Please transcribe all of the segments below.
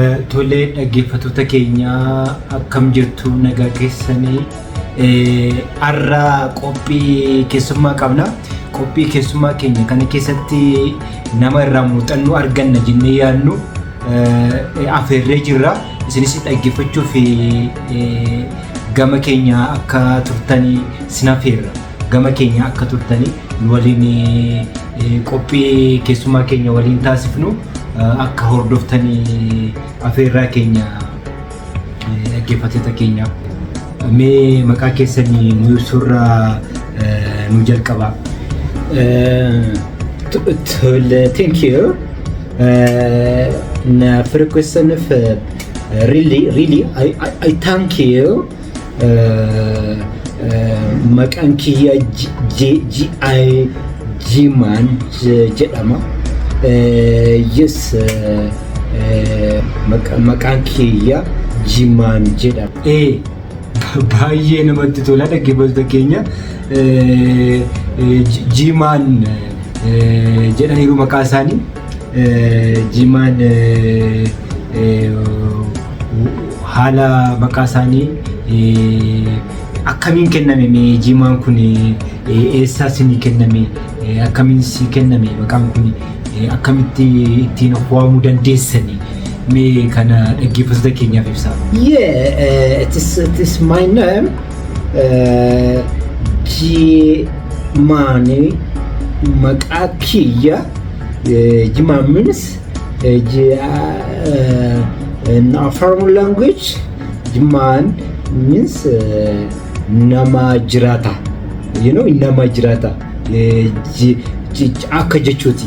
Tolee, dhaggeeffattoota keenyaa, akkam jirtu? Nagaa keessanii? Har'a qophii keessummaa qabna. Qophii keessummaa keenya kana keessatti nama irraa muuxannoo arganna jennee yaadnu afeerree jirra. Isinis dhaggeeffachuuf gama keenya akka turtanii sin afeerra. Gama keenya akka turtanii nu waliin qophii keessummaa keenya waliin taasifnu akka hordoftanii afeerraa keenya, dhaggeeffattoota keenya. Mee maqaa keessanii nu ibsurraa nu jalqaba. Tole, thank you. Na firquessaniif really, really, I thank you. Maqaan kiyya G I Jimaan jedhama. Yes, maqaan kiyya Jimaan jedhama. Baay'ee namatti tola, dhaggeeffattoota keenya. Jimaan jedhaniiru maqaa isaanii. Jimaan haala maqaa isaanii akkamiin kenname? Mee Jimaan kun eessaa isinii kenname? Akkamiin si kenname maqaan kun? Akkamitti ittiin of waamuu dandeessani? Mee kana dhaggeeffattoota keenyaaf ibsaa. Yeah, it is my name. Jimani maqaa kiyya. Jima means in Afaan language Jimaan means nama jiraata. Nama jiraata. Akka jechuuti.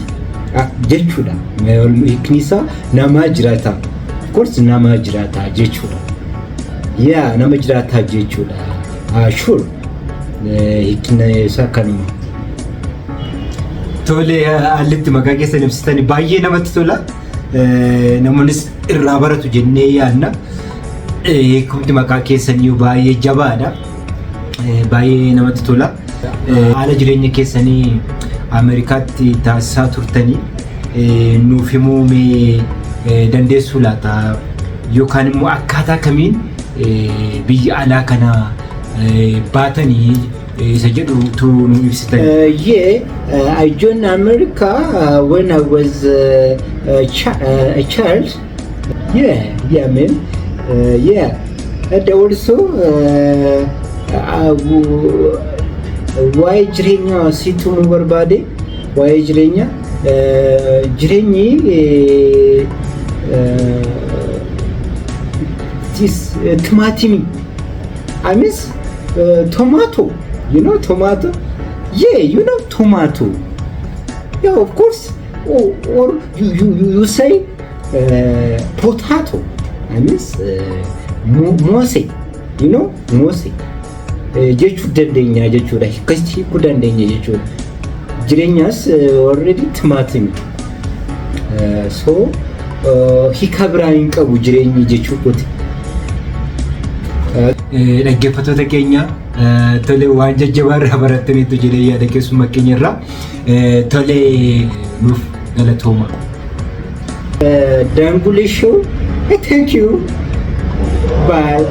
Jechuudha. Hiikni isaa nama jiraata. Of course, nama jiraata jechuudha. Yeah, nama jiraataa jechuudha. Sure. Hiikni isaa kanuma. Tole, haallitti maqaa keessan ibsitanii baay'ee namatti tola. Namoonnis irraa baratu jennee yaadna. Hiikumti maqaa keessanii baay'ee jabaadha. Baay'ee namatti tola. Haala jireenya keessanii Ameerikaatti taasisaa turtanii nuuf himuu mee dandeessuu laata? Yookaan immoo akkaataa kamiin biyya alaa kana baatanii isa jedhutu nu ibsitan. Yeah, I joined America when I was a child. Yeah, man. Yeah, and also waa'ee jireenyaa sitti himuu barbaade. Waa'ee jireenyaa, jireenyi this timaatimii, I mean tomato, you know tomato? Yeah, you know tomato. Yeah, of course. Or you say potato. I mean moose. You know moose. Jechuu dandeenya jechuudha. Akkasitti hiikuu dandeenya jechuudha. Jireenyaas already timaatimii. So hiika biraa hin qabu jireenyi jechuu kooti. Dhaggeeffattoota keenya, tole, waan jajjabaa irraa barattaniitu jedhee yaada keessummaa keenya irraa. Tole, nuuf galatooma. Dangule Show. Thank you. Bye.